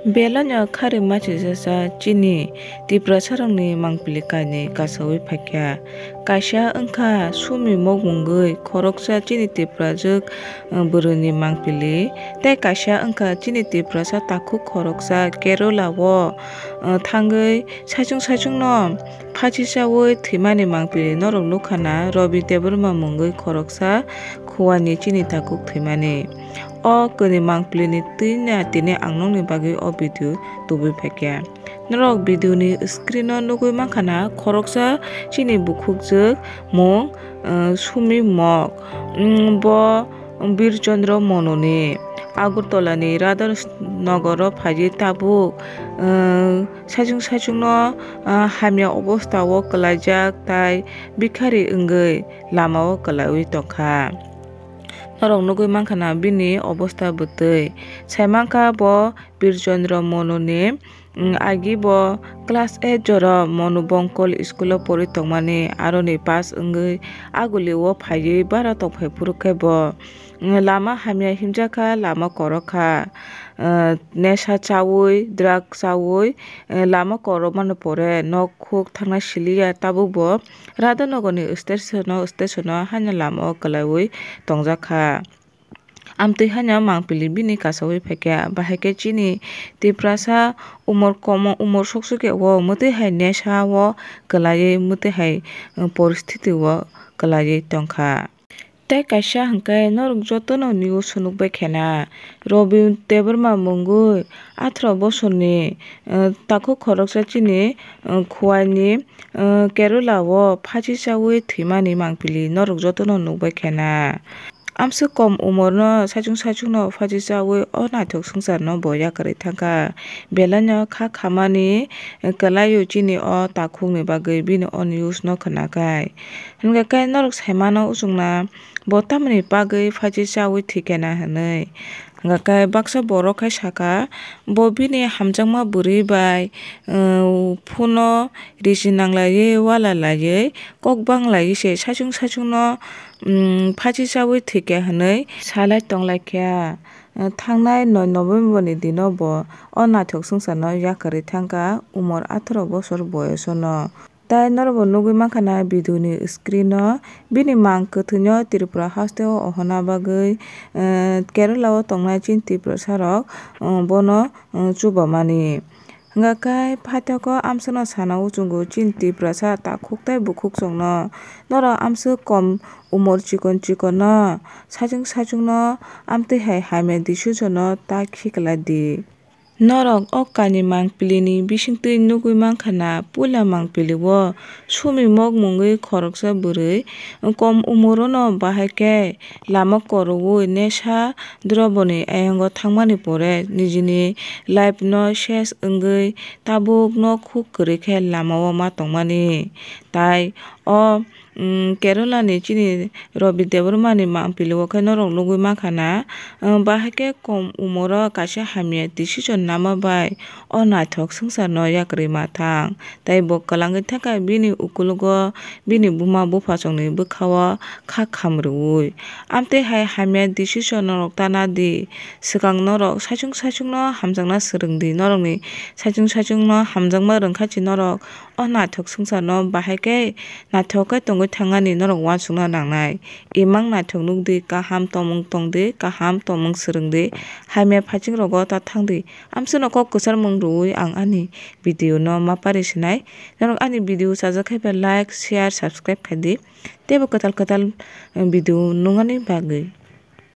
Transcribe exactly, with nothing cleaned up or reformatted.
Belai no kharwi machijacha chini Tiprasarokni mangpili kainwi kasaui phaikha. Kaisa wngkha Sumi mokmungwi khoroksa chini Tiprajwk, uh, bwrwini mangpili, tei kaisa wngkha chini Tiprasa takhuk khoroksa Kerala o, uh, thangwi saichung saichungno phachi chaui thwimani mangpili norok nukha na Robi Debbarma mungwi khoroksa khuani chini takhuk thwimani. O kwnwi mangpilini twi na tini ang nokni bagwi o video tubui phaikha. Norok video ni screen o nugui mankha na khoroksa chini bukhukjwk mung, uh, Sumi mok. Mm, bo Birchandra Mononi Agartala ni Radha Nagar o phaiwi tabuk, uh, saichung saichung no, uh, hamya obostha o kwlaijak tai bikhari wngwi lama o kwlaiwi tongkha. Norok nugui mankha na bini obostha bwtwi. Sai mankha bo Birchandra Mononi, mm, agi bo class eight jora Monu Bongkol school o pori tongmani, aroni pass wngwi aguli o phaiwi bara tongphai phuru khe bo, mm, lama hamya himjakha, lama korokha, uh, nesha chaui, drug chaui, uh, lama korokmani pore nok khuk thangna siliya, tabuk bo Radhanagarni station o, station o haino lama o kwlaiwi tongjakha. Amtwi haino mangpili bini kasaui phaikha, bahai khe chini Tiprasa umor komo, umor sok sok ya o mwtwi hai nesha o kwlaiwi, mwtwi hai, uh, poristiti o kwlaiwi tongkha. Tei kaisa hwnkhe norok jotono news o nukbai khe na, Robi Debbarma mungwi atharo bosorni, eh, takhuk khoroksa chini, eh, khuaini, eh, Kerala o phachi chaui thwimani mangpili norok jotono nukbai khe na. Amswk kom umorno saichung saichungno phachi chaui o naithok swngcharno bo yakarwi thangkha. Belaino kha khamani, eh, kwlaio chini o takhukni bagwi bini o news no khwnakhai. Hwnkhe khe norok sai mano, o chwngna bo tamoni bagwi phachi chaui thwikha na hwnwi. Hwnkhe khe baksa borok khe saka, bo bini hamjakma bwrwi bai, uh, phuno risi nanglaiwi, wala laiwi, kok bang laiwi se saichung saichungno, um, phachi chaui thwikha hwnwi salai tonglaikha. Uh, thangnai noi November ni dino bo o naithok swngcharno yakarwi thangkha, umor atharo bosor boyosono. Tai norokbo nugui mankha na video ni screen o, bini mang kwthwino Tripura haste o ohona bagwi, eh, Kerala o tongnai chini Tiprasa rok, eh, bono, eh, chubamani. Hwnkha khe phaithago amsano sana o chwngno chini Tiprasa takhuk tei bukhuk chwngno. Norok amswk kom umor chikon chikon no saichung saichung no amtwi hai hamya decision no ta khiklai di. Norok o kainwi mangpili ni bisingtwi nugui mankha na, puila mangpili o Sumi mok mungwi khoroksa bwrwi kom umor o no bahai khe lama koroi nesha drobo ni ayang o thangmani pore nijini life no ses wngwi tabuk nok huk kwrwi khe lama o ma tongmani. Tai o, mm, Kerala ni chini Robi Debbarma ni mangpili o khe norok nugui mankha na, mm, bahai khe kom umor o kaisa hamya decision nama bai o naithok swngchar no yakarwi ma thang. Tai bo kwlangwi thangkha bini ukuluk o bini buma buphasong ni bwkha o kha kham rwui. Amtwi hai hamya decision norok ta na di, swkang norok saichung saichung no hamjakna swrwng di, norok ni saichung saichung no hamjakma rwngkha chi norok o naithok swngchar no bahai khe naithok khe tongwi thangani norok uansukna nangnai. Imang naithok nukdi, kaham tongmung tongdi, kaham tongmung swrwngdi, hamya phaiching rogo ta thangdi. Amswkno kok kwcharmung rwui ang ani video no ma pari sinai. Norok ani video chajak khe ba like, share, subscribe khaidi. Teibo kwtal kwtal video nungani bagwi.